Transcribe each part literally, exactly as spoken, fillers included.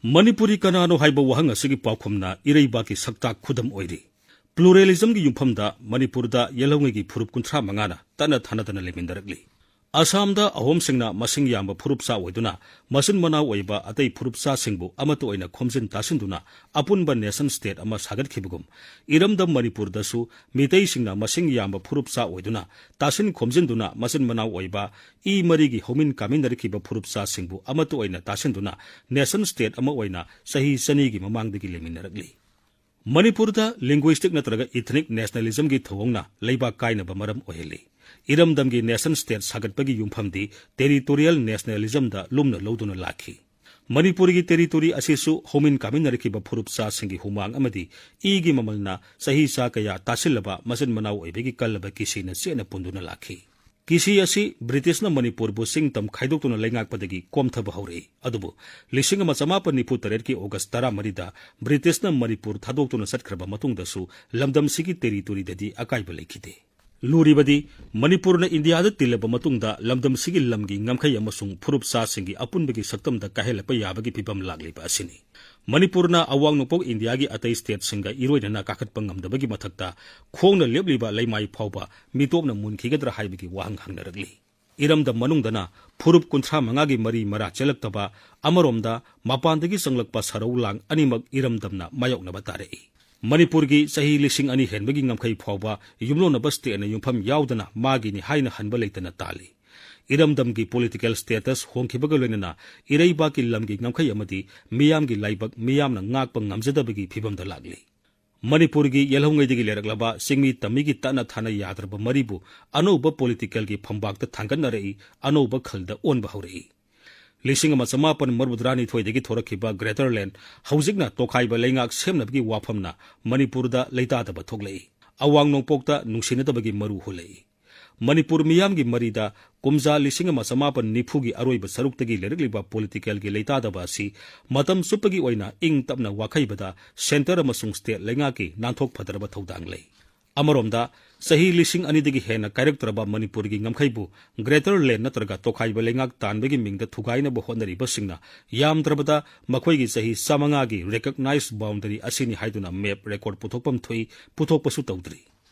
ꯃꯅꯤꯄꯨꯔꯤ ꯀꯅꯥꯅꯣ ꯍꯥꯏꯕ ꯋꯥꯍꯪ ꯑꯁꯤꯒꯤ ꯄꯥꯎꯈꯨꯝꯅ ꯏꯔꯩꯕꯥꯛꯀꯤ ꯁꯛꯇꯥꯛ ꯈꯨꯗꯝ ꯑꯣꯏꯔꯤ꯫ Pluralismꯒꯤ ꯌꯨꯝꯐꯝꯗ ꯃꯅꯤꯄꯨꯔꯗ ꯌꯦꯜꯍꯧꯉꯩꯒꯤ ꯐꯨꯔꯨꯞ ꯀꯨꯟꯊ꯭ꯔꯥ ꯃꯉꯥꯅ ꯇꯠꯅ ꯊꯥꯅꯗꯅ ꯂꯩꯃꯤꯟꯅꯔꯛꯂꯤ꯫ ꯑꯁꯥꯝꯗ ꯑꯍꯣꯝꯁꯤꯡꯅ ꯃꯁꯤꯡ ꯌꯥꯝꯕ ꯐꯨꯔꯨꯞꯆꯥ ꯑꯣꯏꯗꯨꯅ ꯃꯆꯤꯟ ꯃꯅꯥꯎ ꯑꯣꯏꯕ ꯑꯇꯩ ꯐꯨꯔꯨꯞꯆꯥꯁꯤꯡꯕꯨ ꯑꯃꯠꯇ ꯑꯣꯏꯅ ꯈꯣꯝꯖꯤꯟ ꯇꯥꯁꯤꯟꯗꯨꯅ ꯑꯄꯨꯟꯕ nation state ꯑꯃ ꯁꯥꯒꯠꯈꯤꯕꯒꯨꯝ, ꯏꯔꯝꯗꯝ ꯃꯅꯤꯄꯨꯔꯗꯁꯨ ꯃꯤꯇꯩꯁꯤꯡꯅ ꯃꯁꯤꯡ ꯌꯥꯝꯕ ꯐꯨꯔꯨꯞꯆꯥ ꯑꯣꯏꯗꯨꯅ ꯇꯥꯁꯤꯟ ꯈꯣꯝꯖꯤꯟꯗꯨꯅ ꯃꯆꯤꯟ ꯃꯅꯥꯎ ꯑꯣꯏꯕ ꯏ ꯃꯔꯤꯒꯤ ꯍꯧꯃꯤꯟ ꯀꯥꯃꯤꯟꯅꯔꯛꯈꯤꯕ ꯐꯨꯔꯨꯞꯆꯥꯁꯤꯡꯕꯨ ꯑꯃꯠꯇ ꯑꯣꯏꯅ ꯇꯥꯁꯤꯟꯗꯨꯅ nation state ꯑꯃ ꯑꯣꯏꯅ ꯆꯍꯤ ꯆꯅꯤꯒꯤ ꯃꯃꯥꯡꯗꯒꯤ ꯂꯩꯃꯤꯟꯅꯔꯛꯂꯤ꯫ ꯃꯅꯤꯄꯨꯔꯗ linguistic ꯅꯠꯇ꯭ꯔꯒ ethnic nationalismꯒꯤ ꯊꯧꯑꯣꯡꯅ ꯂꯩꯕꯥꯛ ꯀꯥꯏꯅꯕ ꯃꯔꯝ ꯑꯣꯏꯍꯜꯂꯤ꯫ ꯏꯔꯝꯗꯝꯒꯤ nation state ꯁꯥꯒꯠꯄꯒꯤ ꯌꯨꯝꯐꯝꯗꯤ territorial nationalismꯗ ꯂꯨꯝꯅ ꯂꯧꯗꯨꯅ ꯂꯥꯛꯈꯤ꯫ ꯃꯅꯤꯄꯨꯔꯒꯤ territory ꯑꯁꯤꯁꯨ ꯍꯧꯃꯤꯟ ꯀꯥꯃꯤꯟꯅꯔꯛꯈꯤꯕ ꯐꯨꯔꯨꯞꯆꯥꯁꯤꯡꯒꯤ ꯍꯨꯃꯥꯡ ꯑꯃꯗꯤ ꯏꯒꯤ ꯃꯃꯜꯅ ꯆꯍꯤ ꯆꯥ ꯀꯌꯥ ꯇꯥꯁꯤꯜꯂꯕ ꯃꯆꯤꯟ ꯃꯅꯥꯎ ꯑꯣꯏꯕꯒꯤ ꯀꯜꯂꯕ ꯀꯤꯁꯤꯅ ꯆꯦꯠꯅ ꯄꯨꯟꯗꯨꯅ ꯂꯥꯛꯈꯤ꯫ ꯀꯤꯁꯤ ꯑꯁꯤ ꯕ꯭ꯔꯤꯇꯤꯁꯅ ꯃꯅꯤꯄꯨꯔꯕꯨ ꯆꯤꯡ ꯇꯝ ꯈꯥꯏꯗꯣꯛꯇꯨꯅ ꯂꯩꯉꯥꯛꯄꯗꯒꯤ ꯀꯣꯝꯊꯕ ꯍꯧꯔꯛꯏ꯫ ꯑꯗꯨꯕꯨ ꯂꯤꯁꯤꯡ ꯑꯃ ꯆꯃꯥꯄꯟ ꯅꯤꯐꯨ ꯇꯔꯦꯠꯀꯤ ꯑꯣꯒꯁ ꯇꯔꯥꯃꯔꯤꯗ ꯕ꯭ꯔꯤꯇꯤꯁꯅ ꯃꯅꯤꯄꯨꯔ ꯊꯥꯗꯣꯛꯇꯨꯅ ꯆꯠꯈ꯭ꯔꯕ ꯃꯇꯨꯡꯗꯁꯨ ꯂꯝꯗꯝꯁꯤꯒꯤ territoryꯗꯗꯤ ꯑꯀꯥꯏꯕ ꯂꯩꯈꯤꯗꯦ꯫ ꯂꯨꯔꯤꯕꯗꯤ ꯃꯅꯤꯄꯨꯔꯅ ꯏꯟꯗꯤꯌꯥꯗ ꯇꯤꯜꯂꯕ ꯃꯇꯨꯡꯗ ꯂꯝꯗꯝꯁꯤꯒꯤ ꯂꯝꯒꯤ ꯉꯝꯈꯩ ꯑꯃꯁꯨꯡ ꯐꯨꯔꯨꯞꯆꯥꯁꯤꯡꯒꯤ ꯑꯄꯨꯟꯕꯒꯤ ꯁꯛꯇꯝꯗ ꯀꯥꯏꯍꯜꯂꯛꯄ ꯌꯥꯕꯒꯤ ꯐꯤꯚꯝ ꯂꯥꯛꯂꯤꯕ ꯑꯁꯤꯅꯤ꯫ ꯃꯅꯤꯄꯨꯔꯅ ꯑꯋꯥꯡ ꯅꯣꯡꯄꯣꯛ ꯏꯟꯗꯤꯌꯥꯒꯤ ꯑꯇꯩ stateꯁꯤꯡꯒ ꯏꯔꯣꯏꯅꯅ ꯀꯥꯈꯠꯄ ꯉꯝꯗꯕꯒꯤ ꯃꯊꯛꯇ ꯈꯣꯡꯅ ꯂꯦꯞꯂꯤꯕ ꯂꯩꯃꯥꯏ ꯐꯥꯎꯕ ꯃꯤꯇꯣꯞꯅ ꯃꯨꯟꯈꯤꯒꯗ꯭ꯔꯥ ꯍꯥꯏꯕꯒꯤ ꯋꯥꯍꯪ ꯍꯪꯅꯔꯛꯂꯤ꯫ ꯏꯔꯝꯗꯝ ꯃꯅꯨꯡꯗꯅ ꯐꯨꯔꯨꯞ ꯀꯨꯟꯊ꯭ꯔꯥ ꯃꯉꯥꯒꯤ ꯃꯔꯤ ꯃꯔꯥ ꯆꯦꯜꯂꯛꯇꯕ ꯑꯃꯔꯣꯝꯗ, ꯃꯄꯥꯟꯗꯒꯤ ꯆꯪꯂꯛꯄ ꯁꯔꯧ ꯂꯥꯡ ꯑꯅꯤꯃꯛ ꯏꯔꯝꯗꯝꯅ ꯃꯥꯌꯣꯛꯅꯕ ꯇꯥꯔꯛꯏ꯫ ꯃꯅꯤꯄꯨꯔꯒꯤ ꯆꯍꯤ ꯂꯤꯁꯤꯡ ꯑꯅꯤ ꯍꯦꯟꯕꯒꯤ ꯉꯝꯈꯩ ꯐꯥꯎꯕ ꯌꯨꯝꯂꯣꯟꯅꯕ stateꯅ ꯌꯨꯝꯐꯝ ꯌꯥꯎꯗꯅ ꯃꯥꯒꯤꯅꯤ ꯍꯥꯏꯅ ꯍꯟꯕ ꯂꯩꯇꯅ ꯇꯥꯜꯂꯤ꯫ ꯏꯔꯝꯗꯝꯒꯤ political status ꯍꯣꯡꯈꯤꯕꯒ ꯂꯣꯏꯅꯅ ꯏꯔꯩꯕꯥꯛꯀꯤ ꯂꯝꯒꯤ ꯉꯝꯈꯩ ꯑꯃꯗꯤ ꯃꯤꯌꯥꯝꯒꯤ ꯂꯥꯏꯕꯛ ꯃꯤꯌꯥꯝꯅ ꯉꯥꯛꯄ ꯉꯝꯖꯗꯕꯒꯤ ꯐꯤꯚꯝꯗ ꯂꯥꯛꯂꯤ꯫ ꯃꯅꯤꯄꯨꯔꯒꯤ ꯌꯦꯜꯍꯧꯉꯩꯗꯒꯤ ꯂꯩꯔꯛꯂꯕ ꯆꯤꯡꯃꯤ ꯇꯝꯃꯤꯒꯤ ꯇꯠꯅ ꯊꯥꯅ ꯌꯥꯗ꯭ꯔꯕ ꯃꯔꯤꯕꯨ ꯑꯅꯧꯕ politicalꯒꯤ ꯐꯝꯕꯥꯛꯇ ꯊꯥꯡꯒꯠꯅꯔꯛꯏ, ꯑꯅꯧꯕ ꯈꯜꯗ ꯑꯣꯟꯕ ꯍꯧꯔꯛꯏ꯫ ꯂꯤꯁꯤꯡ ꯑꯃ ꯆꯃꯥꯄꯟ ꯃꯔꯤꯐꯨꯇꯔꯥꯅꯤꯊꯣꯏꯗꯒꯤ ꯊꯣꯔꯛꯈꯤꯕ Greaterland, ꯍꯧꯖꯤꯛꯅ ꯇꯣꯈꯥꯏꯕ ꯂꯩꯉꯥꯛ ꯁꯦꯝꯅꯕꯒꯤ ꯋꯥꯐꯝꯅ ꯃꯅꯤꯄꯨꯔꯗ ꯂꯩꯇꯥꯗꯕ ꯊꯣꯛꯂꯛꯏ꯫ ꯑꯋꯥꯡ ꯅꯣꯡꯄꯣꯛꯇ ꯅꯨꯡꯁꯤꯅꯗꯕꯒꯤ ꯃꯔꯨ ꯍꯨꯜꯂꯛꯏ꯫ ꯃꯅꯤꯄꯨꯔ ꯃꯤꯌꯥꯝꯒꯤ ꯃꯔꯤꯗ ꯀꯨꯝꯖꯥ ꯂꯤꯁꯤꯡ ꯑꯃ ꯆꯃꯥꯄꯟ ꯅꯤꯐꯨꯒꯤ ꯑꯔꯣꯏꯕ ꯁꯔꯨꯛꯇꯒꯤ ꯂꯩꯔꯛꯂꯤꯕ politicalꯒꯤ ꯂꯩꯇꯥꯗꯕ ꯑꯁꯤ ꯃꯇꯝ ꯆꯨꯞꯄꯒꯤ ꯑꯣꯏꯅ ꯏꯪ ꯇꯞꯅ ꯋꯥꯈꯩꯕꯗ centre ꯑꯃꯁꯨꯡ state ꯂꯩꯉꯥꯛꯀꯤ ꯅꯥꯟꯊꯣꯛ ꯐꯗ꯭ꯔꯕ ꯊꯧꯗꯥꯡ ꯂꯩ꯫ ꯑꯃꯔꯣꯝꯗ, ꯆꯍꯤ ꯂꯤꯁꯤꯡ ꯑꯅꯤꯗꯒꯤ ꯍꯦꯟꯅ ꯀꯥꯏꯔꯛꯇ꯭ꯔꯕ ꯃꯅꯤꯄꯨꯔꯒꯤ ꯉꯝꯈꯩꯕꯨ Greater Land ꯅꯠꯇ꯭ꯔꯒ ꯇꯣꯈꯥꯏꯕ ꯂꯩꯉꯥꯛ ꯇꯥꯟꯕꯒꯤ ꯃꯤꯡꯗ ꯊꯨꯒꯥꯏꯅꯕ ꯍꯣꯠꯅꯔꯤꯕꯁꯤꯡꯅ ꯌꯥꯝꯗ꯭ꯔꯕꯗ ꯃꯈꯣꯏꯒꯤ ꯆꯍꯤ ꯆꯥꯃꯉꯥꯒꯤ recognized boundary ꯑꯁꯤꯅꯤ ꯍꯥꯏꯗꯨꯅ map record ꯄꯨꯊꯣꯛꯐꯝ ꯊꯣꯛꯏ, ꯄꯨꯊꯣꯛꯄꯁꯨ ꯇꯧꯗ꯭ꯔꯤ꯫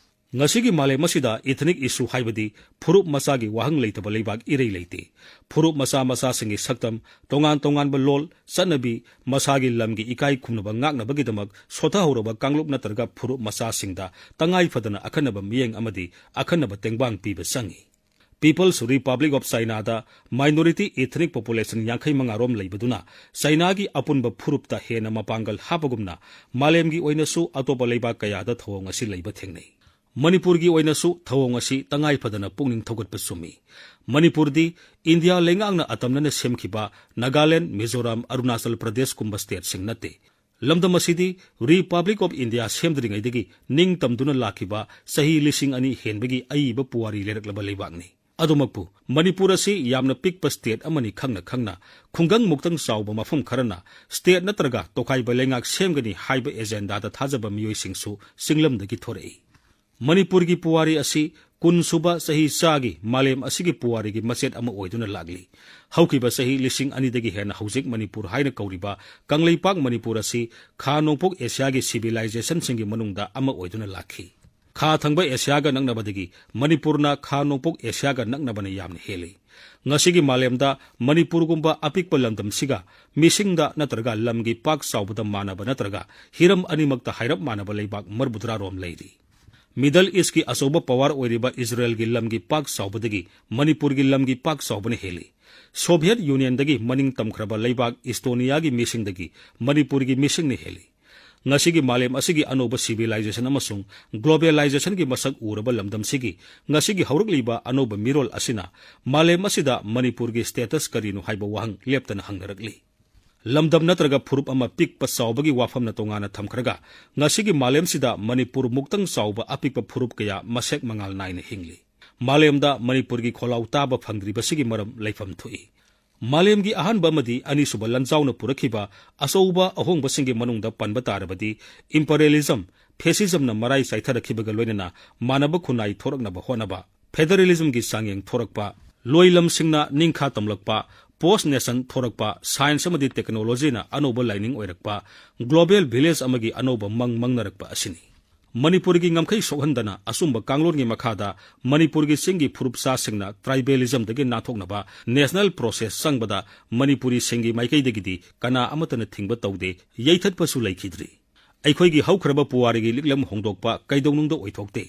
ꯉꯁꯤꯒꯤ ꯃꯥꯂꯦꯝ ꯑꯁꯤꯗ ethnic issue ꯍꯥꯏꯕꯗꯤ ꯐꯨꯔꯨꯞ ꯃꯆꯥꯒꯤ ꯋꯥꯍꯪ ꯂꯩꯇꯕ ꯂꯩꯕꯥꯛ ꯏꯔꯩ ꯂꯩꯇꯦ꯫ ꯐꯨꯔꯨꯞ ꯃꯆꯥ ꯃꯆꯥꯁꯤꯡꯒꯤ ꯁꯛꯇꯝ, ꯇꯣꯉꯥꯟ ꯇꯣꯉꯥꯟꯕ ꯂꯣꯜ, ꯆꯠꯅꯕꯤ, ꯃꯁꯥꯒꯤ ꯂꯝꯒꯤ ꯏꯀꯥꯏ ꯈꯨꯝꯅꯕ ꯉꯥꯛꯅꯕꯒꯤꯗꯃꯛ ꯁꯣꯊꯍꯧꯔꯕ ꯀꯥꯡꯂꯨꯞ ꯅꯠꯇ꯭ꯔꯒ ꯐꯨꯔꯨꯞ ꯃꯆꯥꯁꯤꯡꯗ ꯇꯉꯥꯏ ꯐꯗꯅ ꯑꯈꯟꯅꯕ ꯃꯤꯠꯌꯦꯡ ꯑꯃꯗꯤ ꯑꯈꯟꯅꯕ ꯇꯦꯡꯕꯥꯡ ꯄꯤꯕ ꯆꯪꯏ꯫ People's Republic of Chinaꯗ minority ethnic population ꯌꯥꯡꯈꯩ ꯃꯉꯥ ꯔꯣꯝ ꯂꯩꯕꯗꯨꯅ ꯆꯥꯏꯅꯥꯒꯤ ꯑꯄꯨꯟꯕ ꯐꯨꯔꯨꯞꯇ ꯍꯦꯟꯅ ꯃꯄꯥꯡꯒꯜ ꯍꯥꯞꯄꯒꯨꯝꯅ ꯃꯥꯂꯦꯝꯒꯤ ꯑꯣꯏꯅꯁꯨ ꯑꯇꯣꯞꯄ ꯂꯩꯕꯥꯛ ꯀꯌꯥꯗ ꯊꯧꯑꯣꯡ ꯑꯁꯤ ꯂꯩꯕ ꯊꯦꯡꯅꯩ꯫ ꯃꯅꯤꯄꯨꯔꯒꯤ ꯑꯣꯏꯅꯁꯨ ꯊꯧꯑꯣꯡ ꯑꯁꯤ ꯇꯉꯥꯏ ꯐꯗꯅ ꯄꯨꯛꯅꯤꯡ ꯊꯧꯒꯠꯄ ꯆꯨꯝꯃꯤ꯫ ꯃꯅꯤꯄꯨꯔꯗꯤ ꯏꯟꯗꯤꯌꯥ ꯂꯩꯉꯥꯛꯅ ꯑꯇꯝꯅꯅ ꯁꯦꯝꯈꯤꯕ ꯅꯥꯒꯥꯂꯦꯟ, ꯃꯤꯖꯣꯔꯥꯝ, ꯑꯔꯨꯅꯥꯆꯜ ꯄ꯭ꯔꯗꯦꯁꯀꯨꯝꯕ stateꯁꯤꯡ ꯅꯠꯇꯦ꯫ ꯂꯝꯗꯝ ꯑꯁꯤꯗꯤ Republic of India ꯁꯦꯝꯗ꯭ꯔꯤꯉꯩꯗꯒꯤ ꯅꯤꯡꯇꯝꯗꯨꯅ ꯂꯥꯛꯈꯤꯕ ꯆꯍꯤ ꯂꯤꯁꯤꯡ ꯑꯅꯤ ꯍꯦꯟꯕꯒꯤ ꯑꯏꯕ ꯄꯨꯋꯥꯔꯤ ꯂꯩꯔꯛꯂꯕ ꯂꯩꯕꯥꯛꯅꯤ꯫ ꯑꯗꯨꯃꯛꯄꯨ, ꯃꯅꯤꯄꯨꯔ ꯑꯁꯤ ꯌꯥꯝꯅ ꯄꯤꯛꯄ state ꯑꯃꯅꯤ ꯈꯪꯅ ꯈꯪꯅ, ꯈꯨꯡꯒꯪ ꯃꯨꯛꯇꯪ ꯆꯥꯎꯕ ꯃꯐꯝ ꯈꯔꯅ state ꯅꯠꯇ꯭ꯔꯒ ꯇꯣꯈꯥꯏꯕ ꯂꯩꯉꯥꯛ ꯁꯦꯝꯒꯅꯤ ꯍꯥꯏꯕ agendaꯗ ꯊꯥꯖꯕ ꯃꯤꯑꯣꯏꯁꯤꯡꯁꯨ ꯆꯤꯡꯂꯝꯗꯒꯤ ꯊꯣꯔꯛꯏ꯫ ꯃꯅꯤꯄꯨꯔꯒꯤ ꯄꯨꯋꯥꯔꯤ ꯑꯁꯤ ꯀꯨꯟꯁꯨꯕ ꯆꯍꯤ ꯆꯥꯒꯤ ꯃꯥꯂꯦꯝ ꯑꯁꯤꯒꯤ ꯄꯨꯋꯥꯔꯤꯒꯤ ꯃꯆꯦꯠ ꯑꯃ ꯑꯣꯏꯗꯨꯅ ꯂꯥꯛꯂꯤ꯫ ꯍꯧꯈꯤꯕ ꯆꯍꯤ ꯂꯤꯁꯤꯡ ꯑꯅꯤꯗꯒꯤ ꯍꯦꯟꯅ ꯍꯧꯖꯤꯛ ꯃꯅꯤꯄꯨꯔ ꯍꯥꯏꯅ ꯀꯧꯔꯤꯕ ꯀꯪꯂꯩꯄꯥꯛ ꯃꯅꯤꯄꯨꯔ ꯑꯁꯤ ꯈꯥ ꯅꯣꯡꯄꯣꯛ ꯑꯦꯁꯤꯌꯥꯒꯤ civilizationꯁꯤꯡꯒꯤ ꯃꯅꯨꯡꯗ ꯑꯃ ꯑꯣꯏꯗꯨꯅ ꯂꯥꯛꯈꯤ꯫ ꯈꯥ ꯊꯪꯕ ꯑꯦꯁꯤꯌꯥꯒ ꯅꯛꯅꯕꯗꯒꯤ ꯃꯅꯤꯄꯨꯔꯅ ꯈꯥ ꯅꯣꯡꯄꯣꯛ ꯑꯦꯁꯤꯌꯥꯒ ꯅꯛꯅꯕꯅ ꯌꯥꯝꯅ ꯍꯦꯜꯂꯤ꯫ ꯉꯁꯤꯒꯤ ꯃꯥꯂꯦꯝꯗ ꯃꯅꯤꯄꯨꯔꯒꯨꯝꯕ ꯑꯄꯤꯛꯄ ꯂꯝꯗꯝꯁꯤꯒ ꯃꯤꯁꯤꯡꯗ ꯅꯠꯇ꯭ꯔꯒ ꯂꯝꯒꯤ ꯄꯥꯛ ꯆꯥꯎꯕꯗ ꯃꯥꯟꯅꯕ ꯅꯠꯇ꯭ꯔꯒ ꯍꯤꯔꯝ ꯑꯅꯤꯃꯛꯇ ꯍꯥꯏꯔꯞ ꯃꯥꯟꯅꯕ ꯂꯩꯕꯥꯛ ꯃꯔꯤꯐꯨꯇꯔꯥ ꯔꯣꯝ ꯂꯩꯔꯤ꯫ Middle Eastꯀꯤ ꯑꯆꯧꯕ power ꯑꯣꯏꯔꯤꯕ ꯏꯖꯔꯦꯜꯒꯤ ꯂꯝꯒꯤ ꯄꯥꯛ ꯆꯥꯎꯕꯗꯒꯤ ꯃꯅꯤꯄꯨꯔꯒꯤ ꯂꯝꯒꯤ ꯄꯥꯛ ꯆꯥꯎꯕꯅ ꯍꯦꯜꯂꯤ꯫ Soviet Unionꯗꯒꯤ ꯃꯅꯤꯡ ꯇꯝꯈ꯭ꯔꯕ ꯂꯩꯕꯥꯛ ꯏꯁꯇꯣꯅꯤꯌꯥꯒꯤ ꯃꯤꯁꯤꯡꯗꯒꯤ ꯃꯅꯤꯄꯨꯔꯒꯤ ꯃꯤꯁꯤꯡꯅ ꯍꯦꯜꯂꯤ꯫ ꯉꯁꯤꯒꯤ ꯃꯥꯂꯦꯝ ꯑꯁꯤꯒꯤ ꯑꯅꯧꯕ civilization ꯑꯃꯁꯨꯡ globalizationꯒꯤ ꯃꯁꯛ ꯎꯔꯕ ꯂꯝꯗꯝꯁꯤꯒꯤ ꯉꯁꯤꯒꯤ ꯍꯧꯔꯛꯂꯤꯕ ꯑꯅꯧꯕ ꯃꯤꯔꯣꯜ ꯑꯁꯤꯅ ꯃꯥꯂꯦꯝ ꯑꯁꯤꯗ ꯃꯅꯤꯄꯨꯔꯒꯤ status ꯀꯔꯤꯅꯣ ꯍꯥꯏꯕ ꯋꯥꯍꯪ ꯂꯦꯞꯇꯅ ꯍꯪꯅꯔꯛꯂꯤ꯫ ꯂꯝꯗꯝ ꯅꯠꯇ꯭ꯔꯒ ꯐꯨꯔꯨꯞ ꯑꯃ ꯄꯤꯛꯄ ꯆꯥꯎꯕꯒꯤ ꯋꯥꯐꯝꯅ ꯇꯣꯉꯥꯟꯅ ꯊꯝꯈ꯭ꯔꯒ, ꯉꯁꯤꯒꯤ ꯃꯥꯂꯦꯝꯁꯤꯗ ꯃꯅꯤꯄꯨꯔ ꯃꯨꯛꯇꯪ ꯆꯥꯎꯕ ꯑꯄꯤꯛꯄ ꯐꯨꯔꯨꯞ ꯀꯌꯥ ꯃꯁꯦꯛ ꯃꯉꯥꯜ ꯅꯥꯏꯅ ꯍꯤꯡꯂꯤ꯫ ꯃꯥꯂꯦꯝꯗ ꯃꯅꯤꯄꯨꯔꯒꯤ ꯈꯣꯜꯂꯥꯎ ꯇꯥꯕ ꯐꯪꯗ꯭ꯔꯤꯕꯁꯤꯒꯤ ꯃꯔꯝ ꯂꯩꯐꯝ ꯊꯣꯛꯏ꯫ ꯃꯥꯂꯦꯝꯒꯤ ꯑꯍꯥꯟꯕ ꯑꯃꯗꯤ ꯑꯅꯤꯁꯨꯕ ꯂꯥꯟꯖꯥꯎꯅ ꯄꯨꯔꯛꯈꯤꯕ ꯑꯆꯧꯕ ꯑꯍꯣꯡꯕꯁꯤꯡꯒꯤ ꯃꯅꯨꯡꯗ ꯄꯟꯕ ꯇꯥꯔꯕꯗꯤ imperialism, fascismꯅ ꯃꯔꯥꯏ ꯆꯥꯏꯊꯔꯛꯈꯤꯕꯒ ꯂꯣꯏꯅꯅ ꯃꯥꯟꯅꯕ ꯈꯨꯟꯅꯥꯏ ꯊꯣꯔꯛꯅꯕ ꯍꯣꯠꯅꯕ, federalismꯒꯤ ꯆꯥꯡꯌꯦꯡ ꯊꯣꯔꯛꯄ, ꯂꯣꯏꯂꯝꯁꯤꯡꯅ ꯅꯤꯡꯈꯥ ꯇꯝꯂꯛꯄ, post nation ꯊꯣꯔꯛꯄ, science ꯑꯃꯗꯤ technologyꯅ ꯑꯅꯧꯕ ꯂꯥꯏꯅꯤꯡ ꯑꯣꯏꯔꯛꯄ, global village ꯑꯃꯒꯤ ꯑꯅꯧꯕ ꯃꯪ ꯃꯪꯅꯔꯛꯄ ꯑꯁꯤꯅꯤ꯫ ꯃꯅꯤꯄꯨꯔꯒꯤ ꯉꯝꯈꯩ ꯁꯣꯛꯍꯟꯗꯅ ꯑꯆꯨꯝꯕ ꯀꯥꯡꯂꯣꯟꯒꯤ ꯃꯈꯥꯗ ꯃꯅꯤꯄꯨꯔꯒꯤ ꯆꯤꯡꯒꯤ ꯐꯨꯔꯨꯞꯆꯥꯁꯤꯡꯅ tribalismꯗꯒꯤ ꯅꯥꯟꯊꯣꯛꯅꯕ national process ꯆꯪꯕꯗ ꯃꯅꯤꯄꯨꯔꯤꯁꯤꯡꯒꯤ ꯃꯥꯏꯀꯩꯗꯒꯤꯗꯤ ꯀꯅꯥ ꯑꯃꯠꯇꯅ ꯊꯤꯡꯕ ꯇꯧꯗꯦ, ꯌꯩꯊꯠꯄꯁꯨ ꯂꯩꯈꯤꯗ꯭ꯔꯤ꯫ ꯑꯩꯈꯣꯏꯒꯤ ꯍꯧꯈ꯭ꯔꯕ ꯄꯨꯋꯥꯔꯤꯒꯤ ꯂꯤꯛꯂꯝ ꯍꯣꯡꯗꯣꯛꯄ ꯀꯩꯗꯧꯅꯨꯡꯗ ꯑꯣꯏꯊꯣꯛꯇꯦ꯫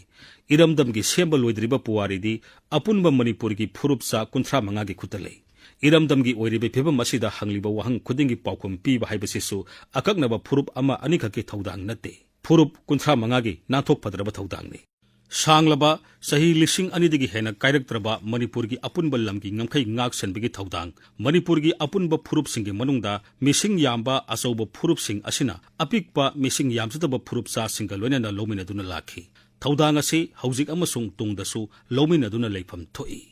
ꯏꯔꯝꯗꯝꯒꯤ ꯁꯦꯝꯕ ꯂꯣꯏꯗ꯭ꯔꯤꯕ ꯄꯨꯋꯥꯔꯤꯗꯤ ꯑꯄꯨꯟꯕ ꯃꯅꯤꯄꯨꯔꯒꯤ ꯐꯨꯔꯨꯞꯆꯥ ꯀꯨꯟꯊ꯭ꯔꯥ ꯃꯉꯥꯒꯤ ꯈꯨꯠꯇ ꯂꯩ꯫ ꯏꯔꯝꯗꯝꯒꯤ ꯑꯣꯏꯔꯤꯕ ꯐꯤꯕꯝ ꯑꯁꯤꯗ ꯍꯪꯂꯤꯕ ꯋꯥꯍꯪ ꯈꯨꯗꯤꯡꯒꯤ ꯄꯥꯎꯈꯨꯝ ꯄꯤꯕ ꯍꯥꯏꯕꯁꯤꯁꯨ ꯑꯀꯛꯅꯕ ꯐꯨꯔꯨꯞ ꯑꯃ ꯑꯅꯤꯈꯛꯀꯤ ꯊꯧꯗꯥꯡ ꯅꯠꯇꯦ꯫ ꯐꯨꯔꯨꯞ ꯀꯨꯟꯊ꯭ꯔꯥ ꯃꯉꯥꯒꯤ ꯅꯥꯟꯊꯣꯛ ꯐꯗ꯭ꯔꯕ ꯊꯧꯗꯥꯡꯅꯤ꯫ ꯁꯥꯡꯂꯕ ꯆꯍꯤ ꯂꯤꯁꯤꯡ ꯑꯅꯤꯗꯒꯤ ꯍꯦꯟꯅ ꯀꯥꯏꯔꯛꯇ꯭ꯔꯕ ꯃꯅꯤꯄꯨꯔꯒꯤ ꯑꯄꯨꯟꯕ ꯂꯝꯒꯤ ꯉꯝꯈꯩ ꯉꯥꯛ ꯁꯦꯟꯕꯒꯤ ꯊꯧꯗꯥꯡ, ꯃꯅꯤꯄꯨꯔꯒꯤ ꯑꯄꯨꯟꯕ ꯐꯨꯔꯨꯞꯁꯤꯡꯒꯤ ꯃꯅꯨꯡꯗ ꯃꯤꯁꯤꯡ ꯌꯥꯝꯕ ꯑꯆꯧꯕ ꯐꯨꯔꯨꯞꯁꯤꯡ ꯑꯁꯤꯅ ꯑꯄꯤꯛꯄ ꯃꯤꯁꯤꯡ ꯌꯥꯝꯖꯗꯕ ꯐꯨꯔꯨꯞꯆꯥꯁꯤꯡꯒ ꯂꯣꯏꯅꯅ ꯂꯧꯃꯤꯟꯅꯗꯨꯅ ꯂꯥꯛꯈꯤ꯫ ꯊꯧꯗꯥꯡ ꯑꯁꯤ ꯍꯧꯖꯤꯛ ꯑꯃꯁꯨꯡ ꯇꯨꯡꯗꯁꯨ ꯂꯧꯃꯤꯟꯅꯗꯨꯅ ꯂꯩꯐꯝ ꯊꯣꯛꯏ꯫